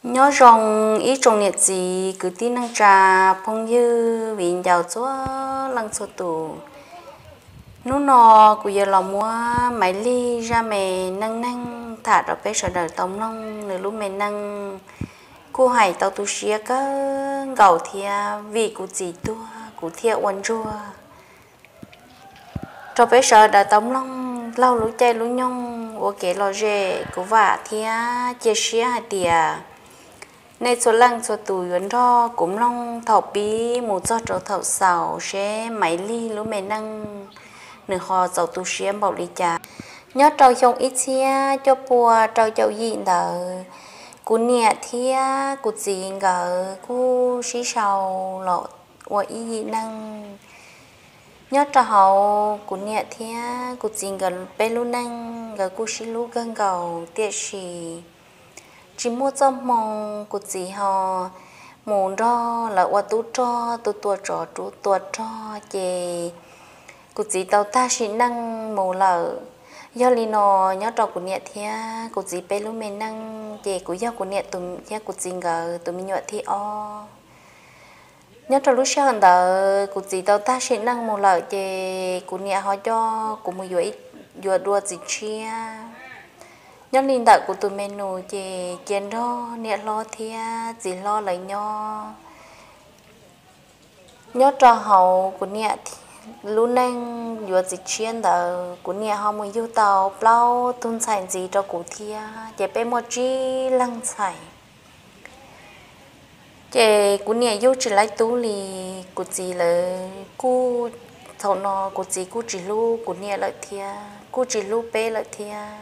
Nyob zoo ib tsoom niam txiv kwv tij neej tsa, phooj ywg viv ncaus txhua leej txhua tus. Hnub no kuv yuav los muab Maiv Lig zaj me neej neeg tham rau peb sawv daws tau mloog. Nws lub me neej kuj hais tau tu siab kawg nkaus thiab, vim kuv txiv tuag kuv thiaj ua ntsuag rau peb sawv daws tau mloog laug lub caij lub nyoog ua kev lom zem. Kuv vam thiab cia siab hais tias nej txhua leej txhua tus yuav nrog kuv mloog thaum pib mus txog rau thaum xaus seb Maiv Lig lub me neej nws ho txaus tu siab npaum li cas. Nyob rau xyoo ib txhiab cuaj pua rau caum yim ntawd, kuv niam thiab kuv txiv nkawd kuj sib sau los ua ib yim neej. Nyob rau hauv kuv niam thiab kuv txiv nkawd peb lub neej, nkawd kuj sib hlub kawg nkaus, tiam sis tsis muaj txoj hmoo, kuv txiv ho mus nrog lawv ua tub rog, tua tua tsov rub tua rog, ces kuv txiv tau tag sim neej mus lawm. Yog li no, nyob rau kuv niam thiab kuv txiv peb lub me neej, ces kuv yog kuv niam tus thiab kuv txiv nkawd tus me nyuam thib ob. Nyob rau lub sij hawm ntawd kuv txiv tau tag sim neej mus lawm, ces kuv niam ho coj kuv mus yuav dua txiv tshiab. Nyob li ntawm kuv tus me nus ces cia nrog niam hlob thiab txiv hlob lawv nyob. Nyob rau hauv kuv niam lub neej yuav txiv tshiab ntawd, kuv niam ho mus yug tau plaub tug ntxhais ntxiv rau kuv thiab, ces peb muaj tsib leeg ntxhais. Ces kuv niam yug tsis laib tub li, kuv txiv lawv kuj, thaum no kuv txiv kuj tsis hlub kuv niam lawm thiab, kuj tsis hlub peb lawm thiab.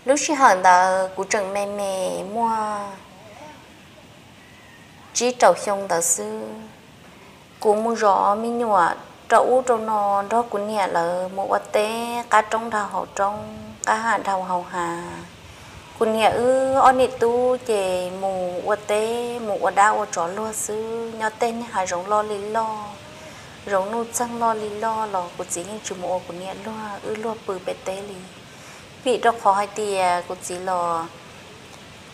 Lub sij hawm ntawd kuv tseem me me, muaj tsib rau xyoo ntawd xwb. Kuv mus zov me nyuam rau ub rau no nrog kuv niam lawv mus ua teb qab roob dhau hauv roob, qab hav dhau hauv hav. Kuv niam wb ob niam tub ces mus ua teb, mus ua dab ua tsov luag xwb, nyob tej niag hav zoov loj li loj, zoov nuj txeeg loj li loj los kuv txiv yeej tsis mus ua kuv niam luag, wb luag pw pem teb li. Vim rau qhov hais tias kuv txiv los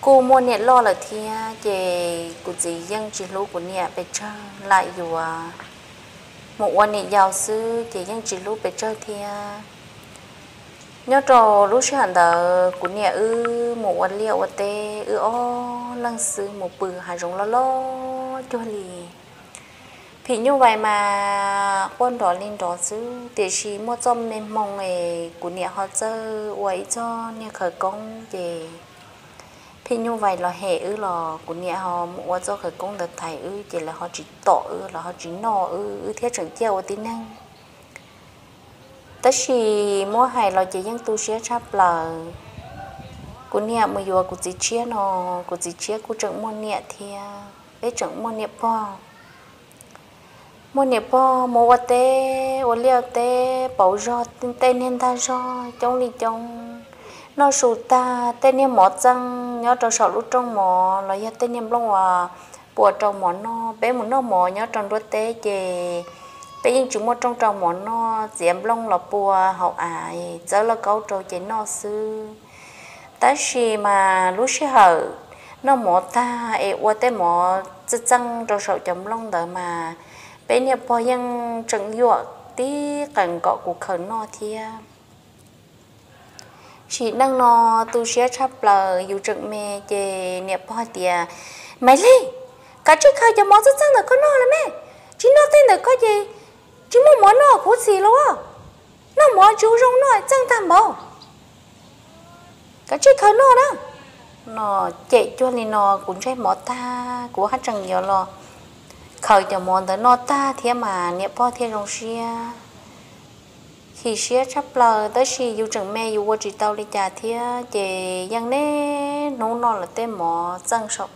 kuj muaj niam loj lawm thiab, ces kuv txiv yeej tsis hlub kuv niam pes tsawg, lam yuav mus ua niam yau xwb ces yeej tsis hlub pes tsawg thiab. Nyob rau lub sij hawm ntawd kuv niam wb mus ua liaj ua teb, wb ob leeg xwb mus pw hav zoov loj loj cuag li. Phim nyuj vais mas quaj nrov li nrov xwb, tiam sis muaj txoj me hmoo es kuv niam ho txawj ua ib txoj niag khawv koob ces phim nyuj vais los hem wb los kuv niam ho mus ua txoj khawv koob ntawd thaiv wb, ces lawv ho tsis tom wb, lawv ho tsis noj wb, wb thiaj tseem ciaj ua tib neeg. Tab sis muab hais los ces yeej tu siab tshaj plaws. Kuv niam mus yuav kuv txiv tshiab no, kuv txiv tshiab kuj tseem muaj niam thiab, peb tseem muaj niam pog. Muaj niam pog mus ua teb, ua liaj teb pauv zog, tej niag ntag zog coob li coob. Noj su tag, tej niag mov txeej nyob rau saum lub rooj mov los yog tej niag nplooj uas pua rau mov noj. Peb mus noj mov nyob rau nruab teb ces peb yeej tsis muaj rooj rau mov noj, txiav nplooj los pua hauv av, txawb lauj kaub rau ces noj xwb. Tab sis mas lub sij hawm noj mov tag es ua tej mov txeej txeej rau saum cov nplooj ntawd mas peb niam pog yeej tseem yuam tib qees kom kuv khaws noj thiab. Sim neej no tu siab tshaj plaws, yus tseem me ces niam pog tias, Maiv Lig, kav tsij khaws cov mov txeej txeej ntawm koj noj los me, tsis noj tej ntawm koj ces tsis muaj mov noj khuv xim los. Noj mov tsis ua zoo noj txeej tag npaum, kav tsij khaws noj na. No, cem cuag li no kuv ntsej mov tag, kuv haj tseem yuav los khaws cov mov ntawd noj tag thiab mas niam pog thiaj zoo siab. Chim siab tshaj plaws, tab sis yus tseem me yus ua tsis tau li cas thiab ces yeej niaj hnub noj lawv tej mov txeej saum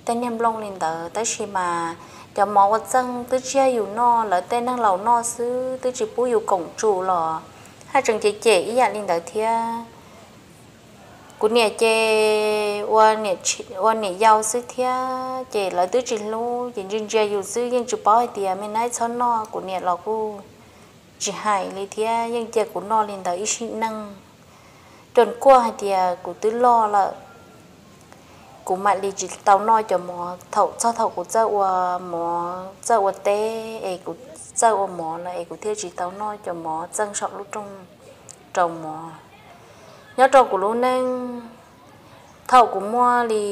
tej niag nplooj li ntawd, tab sis mas cov mov ua txeej twb tsis yog yus noj, lawv tej neeg laus noj xwb, twb tsis pub yus koom tsum los haj tseem cem cem ib yam li ntawd thiab. Kuv niam ces ua niam yau xwb thiab ces lawv twb tsis hlub ces ntsia ntsia yus xwb, yeej tsis paub hais tias me nab txhob noj, kuv niam los kuj tsis hais li thiab, yeej cia kuv noj li ntawd ib sim neej. Cov kuaj hais tias kuv twb loj lawm, kuv mam li tsis tau noj cov mov. Thaum txog thaum kuv txawj ua mov, txawj ua teb es kuv txawj ua mov lawm es kuv thiaj tsis tau noj cov mov txeej saum lub rooj rau mov. Nyob rau kuv lub neej, thaum kuv muaj li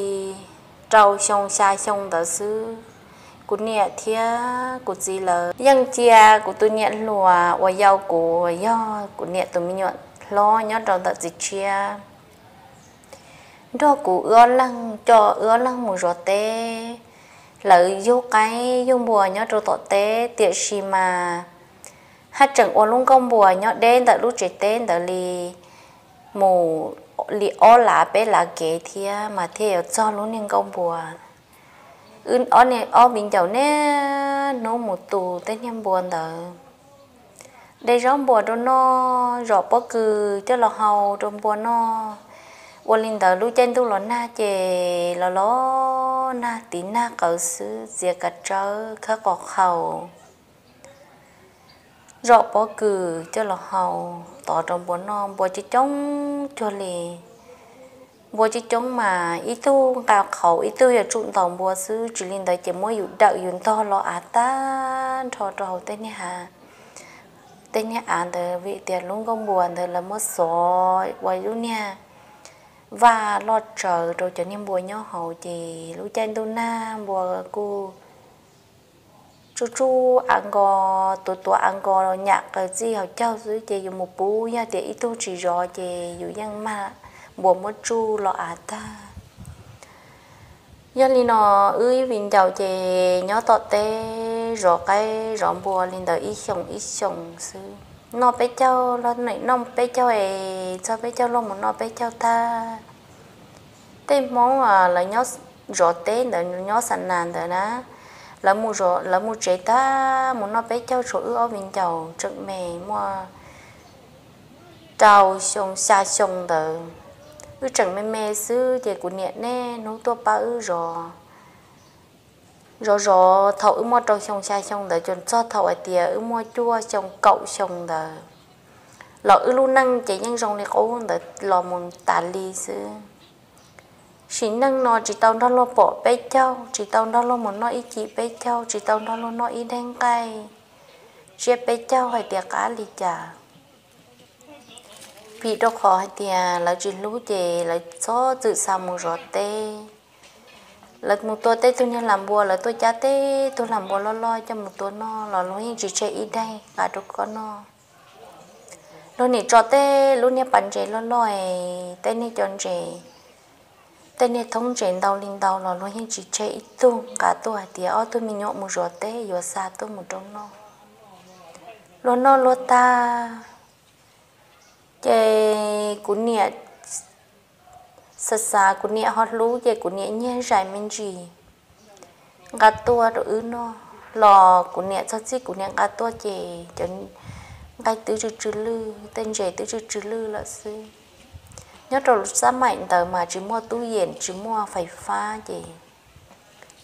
rau xyoo xya xyoo ntawd xwb, kuv niam thiab kuv txiv lawv yeej cia kuv tus niam hluas uas yau kuv, yog kuv niam tus me nyuam hlob nyob rau ntawm txiv tshiab, nrog kuv wb ob leeg, coj wb ob leeg mus zov teb. Lawv yug qaib yug npua nyob rau tom teb, tiam sis mas haj tseem ua lub nkuaj npua nyob deb ntawm lub tsev teb ntawd li mus li ob lav peb lav kev thiab mas thiaj yuav txog lub niag nkuaj npua. Wb ob viv ncaus niaj hnub mus tu tej niag npua ntawd, de zaub npua rau noj, zom pob kws coj los hau rau npua noj. Ua li ntawd lub caij ntuj los nag ces los los nag tiv nag qawv xwb, txiav kav tsawb khawb qos qhaus, zom pob kws coj los hau tov rau npua noj. Npua coob coob cuag li, npua coob coob mas ib tug nqa qhauv ib tug yuav tsum ntaus npua xwb, tsis li ntawd ces muab yus dawm yus ntog los av tag nrho rau hauv tej niag av ntawd, vim tias lub nkuaj npua ntawd lawv muab xov ua lub niag vaj loj tsawv rau cov niag npua nyob hauv, ces lub caij ntuj nag npua kuj tsuj tsuj av nko, tuav tuav av nko nyam qawv txij hauv caug xwb, ces yus mus pub yog tias ib tug tsis zov ces yus yeej mag npua muab tsuj los av tag. Yog li no wb ib viv ncaus ces nyob tom teb zov qaib zov npua li ntawd ib xyoos ib xyoos xwb, noj peb caug los noj peb caug es txog peb caug los mus noj peb caug tag. Tej Hmoob lawv nyob zov teb ntawd, nyob xa nas ntawd na, lawv mus tsev tag mus noj peb caug, tshuav wb ob viv ncaus tseem me, muaj rau xyoo xya xyoo ntawd, wb tseem me me xwb ces kuv niam niaj hnub tuaj pab wb zov. Zov zov thaum wb muaj rau xyoo xya xyoo ntawd ces txog thaum hais tias wb muaj cuaj xyoo kaum xyoo ntawd los wb lub neej ces yeej zoo li qub ntawd los mus tas li xwb. Sim neej no tsis tau nrog luag pom peb caug, tsis tau nrog luag mus noj ib cim peb caug, tsis tau nrog luag noj ib daig nqaij tsiab peb caug hais tias qab li cas. Vim rau qhov hais tias lawv tsis hlub ces lawv txhob txwm xa mus zov teb. Lawv mus tua tej tug niag lam npua, lawv tuaj cab tej tug lam npua loj loj coj mus tua noj los luag yeej tsis tseg ib daig nqa rau koj noj. Luag nim tso tej lub niag pas ntses loj loj, tej niag co ntses, tej niag thoob ntses ntau li ntau los luag yeej tsis tseg ib tug nqa tuaj hais tias ob tug me nyuam mus zov teb yuav xa tuaj mus rau noj. Luag noj luag tag ces kuv niam xav xav kuv niam ho hlub ces kuv niam nyiag zais me ntsis nqa tuaj rau wb noj los kuv niam txog txij kuv niam nqa tuaj ces cov nqaij twb tsw tsw lwj, tej ntses twb tsw tsw lwj lawm xwb. Nyob rau lub xab maim ntawd mas tsis muaj tub yees tsis muaj fais fab ces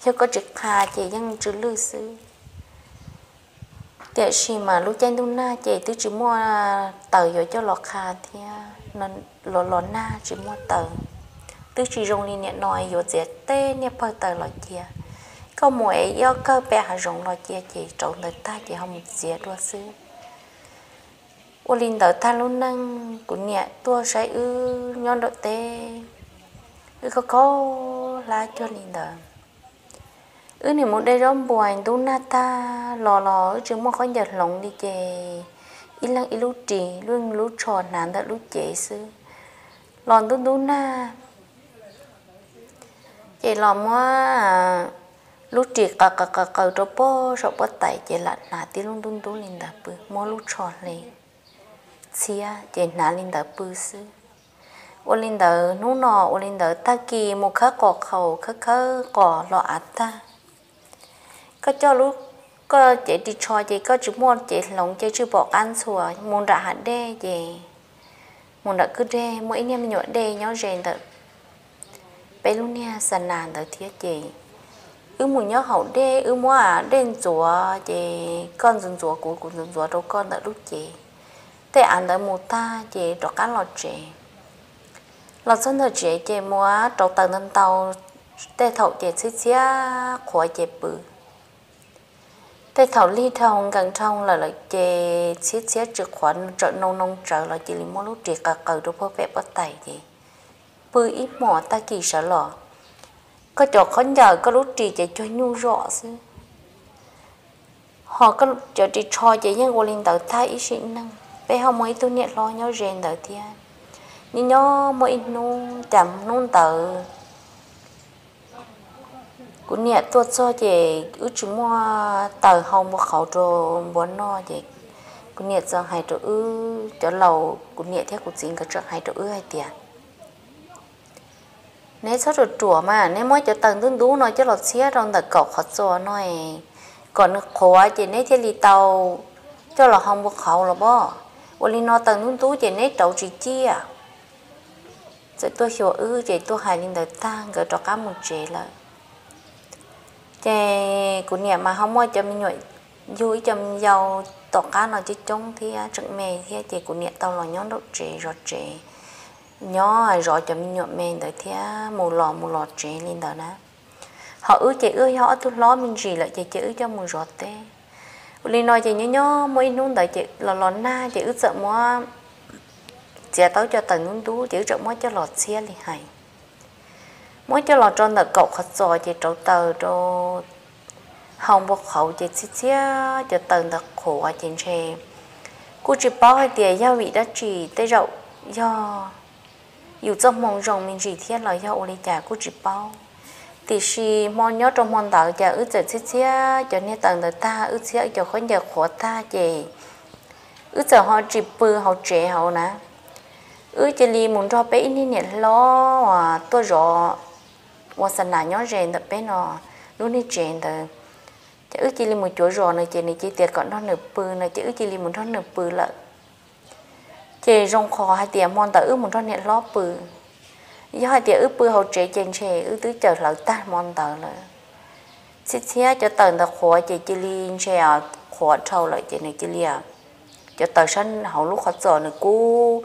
yog koj tsis qha ces yeej tsw lwj xwb. Tiam sis mas lub caij ntuj nag ces twb tsis muaj taws yuav coj los qha thiab, los los nag tsis muaj taws. Twb tsis zoo li nim no yuav txiav tej niag pawg taws los cia, koj mus es ib ob kawg pem hav zoov los cia ces rauv ntawd tag ces ho mus txiav dua xwb. Ua li ntawd tag lub neej kuv niam tuaj saib wb nyob nram teb, wb kho khaub hlab cuag li ntawd. Wb nim mus de zaub npua ntub nag tag los los wb tsis muaj khaub ncaws hloov li ces ib leeg ib lub ris, lub lub tsho hnav ntawm lub cev xwb. Los ntub ntub nag ces los muab lub ris qaws qaws qaws qaws rau pob saum pob tais ces lam hnav tib lub ntub ntub li ntawd pw, muab lub tsho hle txhiab ces hnav li ntawd pw xwb. Ua li ntawd hnub no ua li ntawd, tag kis mus khawb qos qhaus khawb khawb qos los av tag. Koj coj lub, koj cev ris tsho ces koj tsis muaj cev hloov ces tsis pom qab ntxhua, mus nram hav dej ces mus nram kwj dej, muaj ib niag me nyuam dej nyob ze ntawm peb lub niag xa nas ntawd thiab ces wb mus nyob hauv dej, wb muab av dej ntxuav ces koj ntxuav ntxuav kuv, kuv ntxuav ntxuav rau koj ntawm lub cev. Tej av ntawd mus tag ces rov qab los tsev. Los txog ntawm tsev ces muab rauv taws ntau ntau Tej thaum ces txhiab txhiab qhuav ces pw. Tej thaum lig dhau nkees dhau lawm lawm ces txhiab txhiab tsis qhuav, tsawm noo noo tsawv los cia li muab lub ris qaws qaws rau puag pem pob tais ces pw ib hmos tag kis sawv los. Koj cov khaub ncaws koj lub ris ces cuag nyuj zom xwb. Ho cov ris tsho ces yeej ua li ntawd tag ib sim neej. Peb ho muaj ib tug niam hlob nyob ze ntawd thiab. Nyob nyob muaj ib hnub, cas hnub ntawd kuv niam tuaj txog ces wb tsis muaj taws hau npua qhauv rau npua noj ces kuv niam txawm hais rau wb cov laus, kuv niam thiab kuv txiv nkawd txawm hais rau wb hais tias, neb txhob ruam ruam mas, neb muab cov taws ntub ntub no coj los txhiab rau ntawm kaum qhov txos no kom nws qhuav ces neb thiaj li tau coj los hau npua qhauv los pob. Ua li no taws ntub ntub ces neb rauv tsis ciaj. Txawm tuaj xyuas wb ces tuaj hais li ntawd tag nkawd rov qab mus tsev lawm. Ces kuv niam mas ho muaj cov me nyuam yug ib co me yau tom qab no coob coob thiab tseem me thiab ces kuv niam tau los nyob nraum tsev zov tsev, nyob zov cov me nyuam me ntawd thiab mus los mus los tsev li ntawd na. Ho wb ces wb yog ob tug hlob me ntsis lawm ces ces wb coj mus zov teb. Ua li no ces nyob nyob muaj ib hnub ntawd ces los los nag ces wb txawm muab txiav tau cov taws ntub ntub ces wb txawm muab coj los txhiab li hais. Muab coj los rau ntawm kaum qhov txos ces rauv taws rau hau npua qhauv ces txhiab txhiab cov taws ntawd qhuav ces ntshe kuj tsis paub hais tias yog vim dab tsi, tej zaum yog yus txoj hmoo zoo me ntsis thiab los yog ua li cas kuj tsis paub. Tiam sis hmo nyob rau hmo ntawd ces wb txawm txhiab txhiab cov niag taws ntawd tag wb txhiab wb cov khaub ncaws qhuav tag ces wb txawm ho tsis pw hauv tsev hauv na. Wb cia li mus nrog peb ib niag niam hlob uas tuaj zov ua xa nas nyob ze ntawm peb no lub niag tsev ntawd. Ces wb cia li mus cuav zos nws ces nws cia tias kom nrog nws pw no ces wb cia li mus nrog nws pw lawm. Ces zoo qhov hais tias hmo ntawd wb mus nrog niam hlob pw, yog hais tias wb pw hauv tsev ces ntshe wb twb cawm hlawv tag hmo ntawd lawm. Txhiab txhiab cov taws ntawd qhuav ces cia li ntshe qhuav dhau lawm ces nws cia li, cov taws sab hauv lub qhov txos nws kub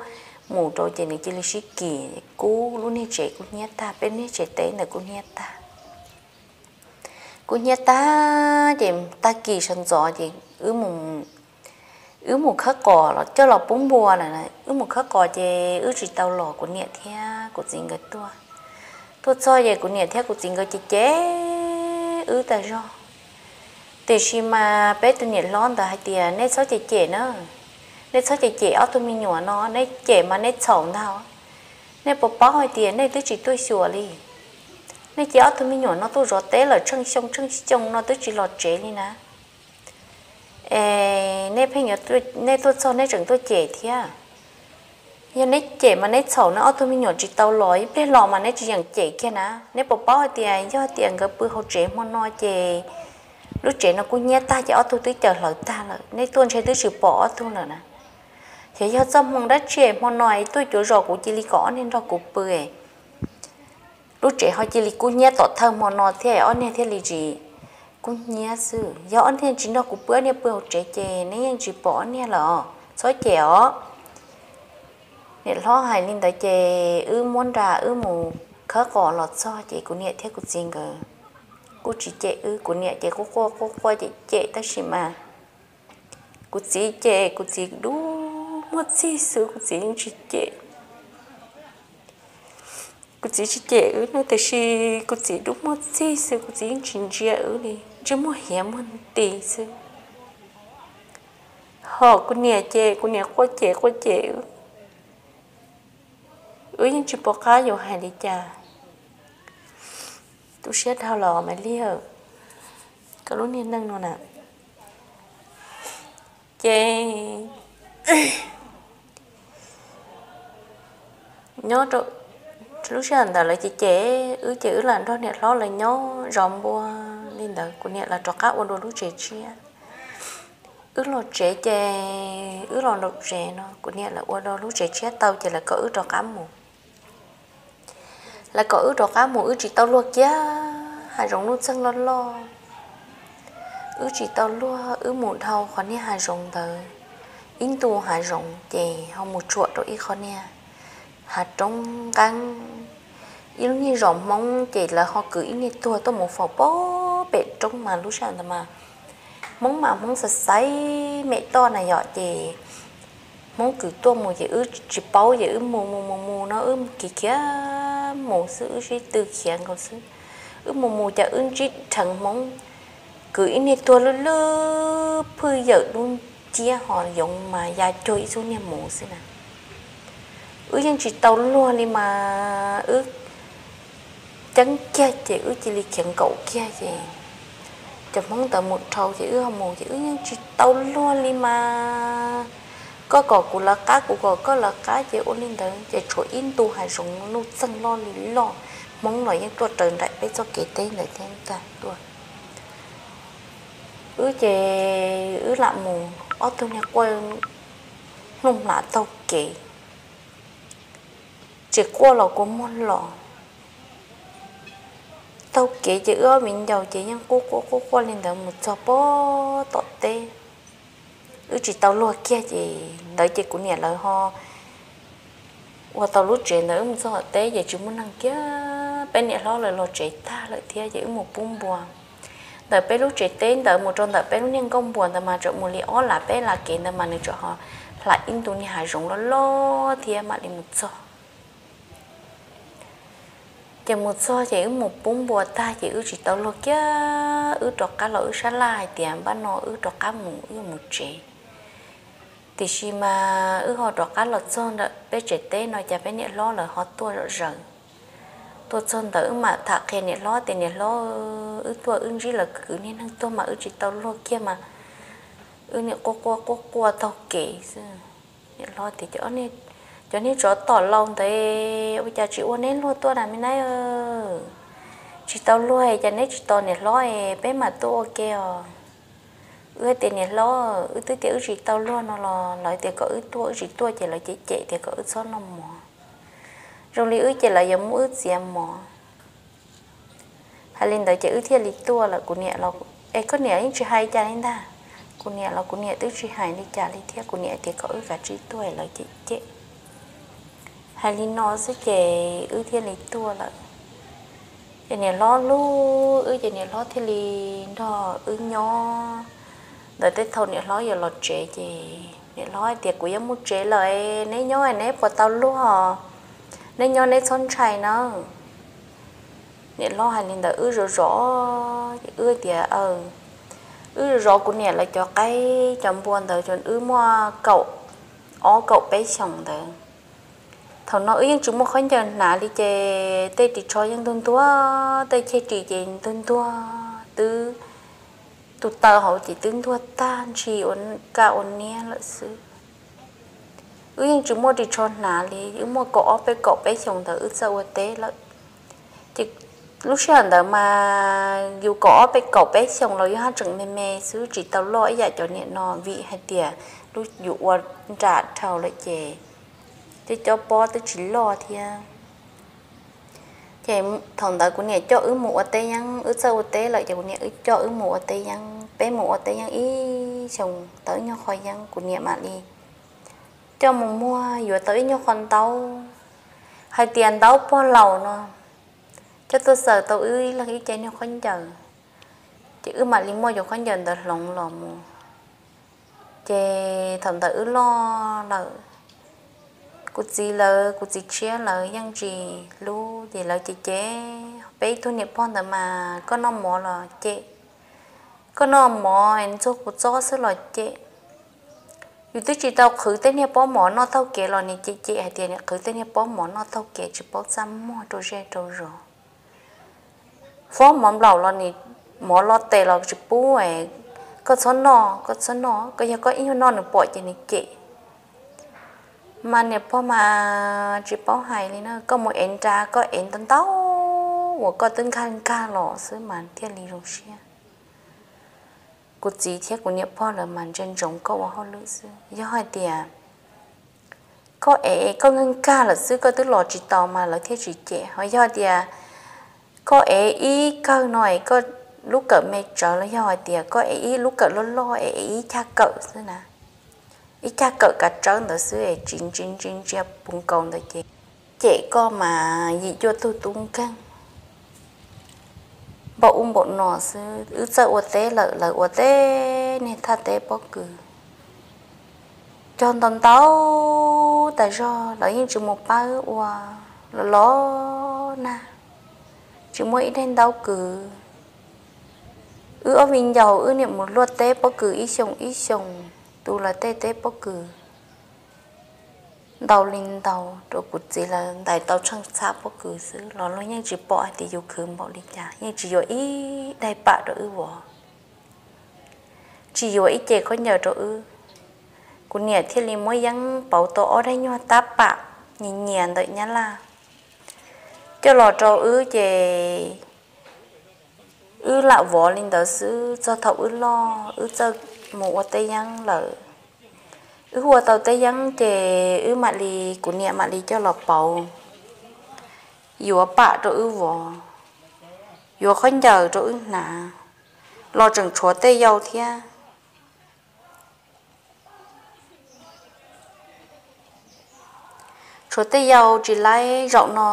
mus rau ces nws cia li sib kis kub lub niag tsev kub hnyiab tag, peb niag tsev teb ntawd kub hnyiab tag. Kub hnyiab tag ces tag kis sawv ntxov ces wb mus khawb qos los coj los pub npua lawm. Wb mus khawb qos ces wb tsis tau los, kuv niam thiab kuv txiv nkawd tuaj. Tuaj txog ces kuv niam thiab kuv txiv nkawd ces cem wb tas zog. Tiam sis mas peb tus niam hlob ntawd hais tias nej txhob cem cem na, nej txhob cem cem ob tug me nyuam no, nej cem mas nej txhaum ntag. Nej puas paub hais tias nej twb tsis tuaj xyuas li, nej cia ob tug me nyuam no tuaj zov teb lawm tsheej xyoo tsheej xyoo no twb tsis los tsev li na. Es nej pheej, nej tuaj txog nej tseem tuaj cem thiab. Yog neb cem mas neb txhaum, neb ob tug me nyuam tsis tau los, ib pliag los mas neb tsis yeem cem kiag na. Neb puas paub hais tias yog tias nkawd pw hauv tsev hmo no ces lub tsev no kuj hnyiab tag ces ob tug twb cawm hlawv tag lawm, nej tuaj ntshe twb tsis pom ob tug lawm na. Xyov yog txoj hmoo dab tsi hmo no tuaj cuav zos kuv cia li kom ob niag nrog kuv pw, lub tsev ho cia li kub hnyiab tom thawj hmo no thiab ob niag thiaj li tsis kub hnyiab xwb. Yog ob niag tsis nrog kuv pw, ob niag pw hauv tsev ces neb yeej tsis pom ob niag lawm, txhob cem os. Niam hlob hais li ntawd ces wb muab nra wb mus khawb qos los txog ces kuv niam thiab kuv txiv nkawd kuj tsis cem wb, kuv niam ces quaj quaj quaj quaj cem cem tab sis mas kuv txiv ces kuv txiv dub muag txig xwb, kuv txiv yeej tsis cem. Kuv txiv tsis cem wb no tiam sis kuv txiv dub muag txig xwb, kuv txiv yeej tsis ntsia wb li, ntsej muag hiav muag nti xwb. Ho kuv niam ces kuv niam quaj cem quaj cem wb, wb yeej tsis pom qab yuav hais li cas. Tu siab dhau los Maiv Liag, koj lub niag neej no na. Ces nyob rau lub sij hawm ntawd lawv ces cem wb ces wb lam nrog niam hlob lawv nyob zov npua li ntawd, kuv niam lawv rov qab ua dua lub tsev tshiab. Wb los tsev ces wb los nraum tsev no kuv niam lawv ua dua lub tsev tshiab tau ces lawv kom wb rov qab mus. Lawv kom wb rov qab mus, wb tsis tau luag kiag hav zoov nuj txeeg loj loj. Wb tsis tau luag, wb mus dhau qhov niag hav zoov ntawd ib ntu hav zoov ces ho mus tsuam rau ib qho niag hav roob nqeeb. ib lub niag zos Hmoob ces lawv ho kwv ib niag tuag tuaj mus faus pem roob mas lub sij hawm ntawd mas Hmoob mas Hmoob xaiv xaiv me toj na yom ces Hmoob kwv tuaj mus ces wb tsis paub ces wb mus mus mus mus no wb khiav khiav mus xwb, wb sib tw khiav nkaus xwb. Wb mus mus ces wb ntsib dheev Hmoob kwv ib niag tuag lwj lwj phwj yawm dub nciab ho yoov mas ya cuag ib txub niag mus xwb na. Wb yeej tsis tau luag li mas wb ceeb kiag ces wb cia li khiav nkaum kiag ces cov Hmoob ntawd mus dhau ces wb ho mus ces wb yeej tsis tau luag li mas koj kom kuv lawv qab kuv kom koj lawv qab ces ua li ntawd ces tshuav ib ntu hav zoov nuj txeeg loj li loj, Hmoob los yeej tuaj raws nraim peb txoj kev teb ntawd thiab ntag tuaj. Wb ces wb lam mus ob tug niag quaj hnub hmlav taug kev, tsis quaj los kua muag los. Taug kev ces wb ob viv ncaus ces yeej quaj quaj quaj quaj li ntawd mus txog pem tom teb. Wb tsis tau luag kiag ces ntawd ces kuv niam lawv ho ua tau lub tsev ntawd wb mus txog tom teb ces tsis muaj neeg kiag, peb niam hlob lawv los tsev tag lawm thiab ces wb mus pub npua ntawm peb lub tsev teb ntawd mus rau ntawm peb lub niag nkuaj npua ntawd mas tseem mus li ob las peb las kev ntawd mas nws tseem ho hla ib ntu niag hav zoov loj loj thiab mam li mus txog. Ces mus txog ces wb mus pub npua tag ces wb tsis tau luag kiag, wb rov qab los wb sab laj hais tias npaj no wb rov qab mus wb yuav mus tsev. Tiam sis mas wb ho rov qab los txog ntawm peb tsev teb no cas peb niam hlob lawv ho tuaj zom zaws. Tuaj txog ntawd wb mam tham qhia niam hlob tias niam hlob, wb tuaj wb ntsib lawv kwv niag neeg tuag mas wb tsis tau luag kiag mas wb niam quaj quaj quaj quaj taug kev xwb. Niam hlob tias cov niag tsov tom laus ntawd ua cas tsis ua neb luag tuaj na me nab, tsis tau luag cas neb tsis tos niam hlob peb mam tuaj ua ke os. Wb hais tias niam hlob, wb twb tias wb tsis tau luag no los lawv tias kom wb tuaj, wb tsis tuaj ces lawv cem cem tias kom wb txhob noj mov. Zoo li wb ces lawv yuav muab wb txiav mov. Hais li ntawd ces wb thiaj li tuaj lawm. Kuv niam los, es koj niam yeej tsis hais cas li ntag. Kuv niam los kuv niam twb tsis hais li cas li thiab, kuv niam tias kom wb kav tsij tuaj lawv cem cem. Hais li no xwb ces wb thiaj li tuaj lawm. Ces niam hlob hlub wb ces niam hlob thiaj li nrog wb nyob. Ntawm tej thaum niam hlob yuav los tsev ces niam hlob hais tias kuv yuav mus tsev lawm, neb nyob neb puas tau luag, neb nyob neb txhob ntshai nawb. Niam hlob hais li ntawd wb zov zov, wb tias, wb zov zov kuv niam lawv cov qaib cov npua ntawd, wb muaj kaum ob kaum peb xyoos ntawd. Thaum no wb yeej tsis muaj khaub ncaws hnav li ces tej ris tsho yeej ntuag ntuag, tej chej ris ces ntuag ntuag twb, tus taw hauv ces twb ntuag tag ntshis ua kaj ua niab lawm xwb. Wb yeej tsis muaj ris tsho hnav li, wb muaj kaum ob peb kaum peb xyoos ntawd wb txawj ua teb lawm. Ces lub sij hawm ntawd mas yus kaum ob peb kaum peb xyoos los yus haj tseem me me xwb, tsis tau loj ib yam cov niam no vim hais tias yus ua nram dhau lawm ces tej cob pob twb tsis loj thiab. Ces thaum ntawd kuv niam coj wb mus ua teb yeeb, wb txawj ua teb lawm ces kuv niam wb coj wb mus ua teb yeeb, peb mus ua teb yeeb ib xyoos tau ib nyuag qho yeeb kuv niam mam li coj mus muag yuav tau ib nyuag qho ntaub, hais tias ntaub pog laus no, coj tuaj xaws tau wb ib leeg ib ce niag khaub ncaws, ces wb mam li muaj cov khaub ncaws ntawd hloov los mus. Ces thaum ntawd wb loj lawm, kuv txiv lawv, kuv txiv tshiab lawv yeej tsis hlub ces lawv cem cem peb ib tug niam pog ntawd mas koj noj mov los cem, koj noj mov ntxuag kuv txob xwb los cem. Yus twb tsis tau qhwv tej niag pob mov noj taug kev los nws cem cem hais tias nws qhwv tej niag pob mov noj taug kev tsis paub txaj muag rau zej rau zos. Fob mov nplaum los nws, mov los tes los tsis pub, koj txhob noj, koj txhob noj, koj yog koj ib nyuag noj nws pom ces nws cem. Mas niam pog mas tsis paub hais li na, koj mus ev nra koj ev ntau ntau uas koj twb nkag nkag los xwb mas thiaj li zoo siab. Kuv txiv thiab kuv niam pog lawv mas ntsia ntsoov koj ua hauj lwm xwb. Yog hais tias koj ev koj nkag nkag lawm xwb koj twb los tsis tau mas lawv thiaj tsis cem. Ho yog hais tias koj ev ib kawg no es koj lub kawm me tsawv los yog hais tias koj ev ib lub kawm loj loj es ev ib cag kawm xwb na, ib cag kawm kav tsawb ntawd xwb es tsis ntsia ntsia ntsia puv nkaus ntawd ces cem koj mas yim cuaj tug tub nkeeg npaum ub npaum no xwb. Wb txawj ua teb lawm, lawv ua teb niag thaj teb pob kws cog ntau ntau tas zog, lawv yeej tsis mus pab wb ua los los nag, tsis muaj ib daim ntaub kwv. Wb ob viv ncaus wb niam mus luaj teb pob kws ib xyoos ib xyoos, tu lawv tej teb pob kws ntau li ntau rau kuv txiv lawv ntais tau tsheej txhab pob kws xwb los luag yeej tsis pom hais tias yus khwv npaum li cas, yeej tsis yuav ib daim pam rau wb vov, tsis yuav ib ce khaub ncaws rau wb. Kuv niam thiaj li muab yeeb pauv tau ob daim nyuag tab pam nyias nyias ntawm nyab laj coj los rau wb ces wb lam vov li ntawd xwb txog thaum wb loj wb txawj mus ua teb yeeb lawm. Wb ua tau teb yeeb ces wb mam li, kuv niam mam li coj los pauv, yuav pam rau wb vov, yuav khaub ncaws rau wb hnav, los tseem tshuav tej yau thiab. Tshuav tej yau tsis laib zaum no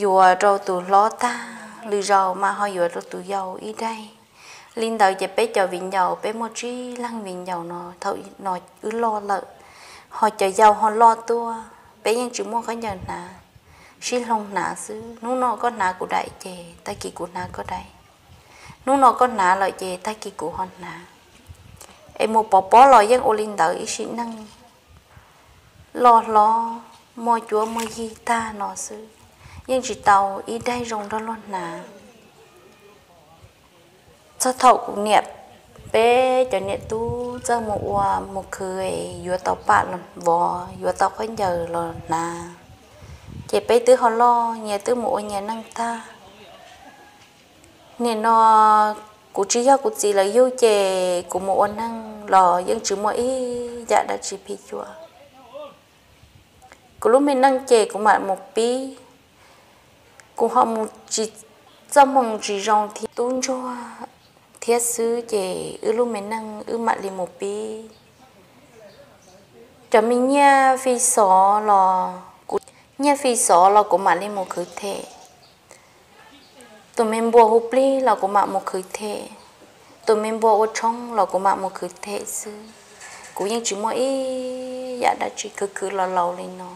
yuav rau tus hlob tag, lwm zaus mas ho yuav rau tus yau ib daim. Li ntawd ces peb cov viv ncaus, peb muaj tsib leeg viv ncaus no, thaum no wb loj lawm, ho cov yau ho loj tuaj, peb yeej tsis muaj khaub ncaws hnav, sib hloov hnav xwb. Hnub no koj hnav kuv daim ces tag kis kuv hnav koj daim, hnub no koj hnav lawm ces tag kis kuv ho hnav. Es mus pov pob los yeej ua li ntawd ib sim neej, loj hlob muaj cuab muaj yig tag no xwb, yeej tsis tau ib daim zoo nrog luag hnav. Txog thaum kuv niam, peb cov niam tub txawj mus ua mus khwv, yuav tau pam los vov, yuav tau khaub ncaws los hnav, ces peb twb ho loj nyias twb mus ua nyias neej tag. Nim no kuv tsis yog kuv txiv lawv yug ces kuv mus ua neej los yeej tsis muaj ib yam dab tsi phim cuam. Kuv lub me neej ces kuv mam mus pib, kuv ho mus tsis, txoj hmoo tsis zoo thiab, tub ntsuag thiab xwb ces wb lub me neej wb mam li mus pib. Cov me nyiaj fi xov los, nyiaj fi xov los kuv mam li mus khwv them. Tus me npua hu plig los kuv mam mus khwv them, tus me npua ua tshoob los kuv mam mus khwv them xwb. Kuv yeej tsis muaj ib yam dab tsi, khwv khwv los laus li no.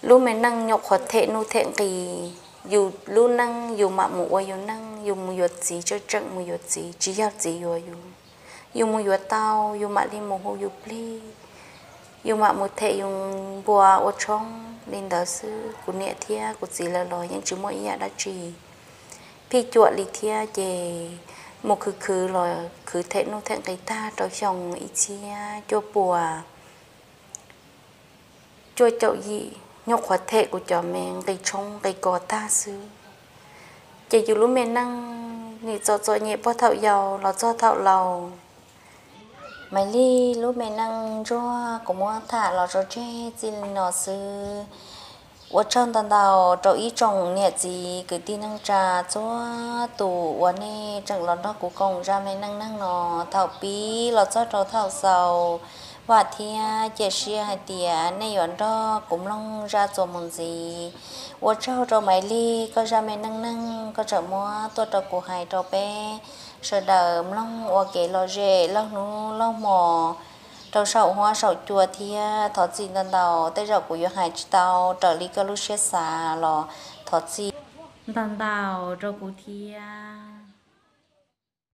Lub me neej nyuam qhuav them nuj them nqis, yus lub neej yus mam mus ua yus neej, yus mus yuav txiv, tseem tseem mus yuav txiv, tsis yog txiv yuav yus. Yus mus yuav tau, yus mam li mus hu yus plig, yus mam mus them yus npua ua tshoob li ntawd xwb. Kuv niam thiab kuv txiv lawv los yeej tsis muaj ib yam dab tsi phim cuam li thiab ces mus khwv khwv los khwv them nuj them nqis tag rau xyoo ib txhiab cuaj pua cuaj caum yim, nyuam qhuav them kuv cov me nqi tshoob nqi kos tag xwb. Ces yus lub me neej nim txom txom nyem puag thaum yau los txog thaum laus. Maiv Lig lub me neej ntsuag kuv muab tham los tso tseg txij li no xwb. Ua tsaug ntau ntau rau ib tsoom niam txiv kwv tij neej tsa txhua tus uas nej tseem los nrog kuv koom zaj me neej neeg no thaum pib los txog rau thaum xaus. Vam thiab cia siab hais tias nej yuav nrog kuv mloog zaj txuas mus ntxiv. Ua tsaug rau Maiv Lig koj zaj me neej neeg koj tseem muab tuaj rau kuv hais rau peb sawv daws mloog ua kev lom zem laug hnub laug hmo rau saum huab saum cua thiab. Thov txim ntau ntau tej zaum kuv yuav hais tsis tau raws li koj lub siab xav los thov txim ntau ntau rau kuv thiab.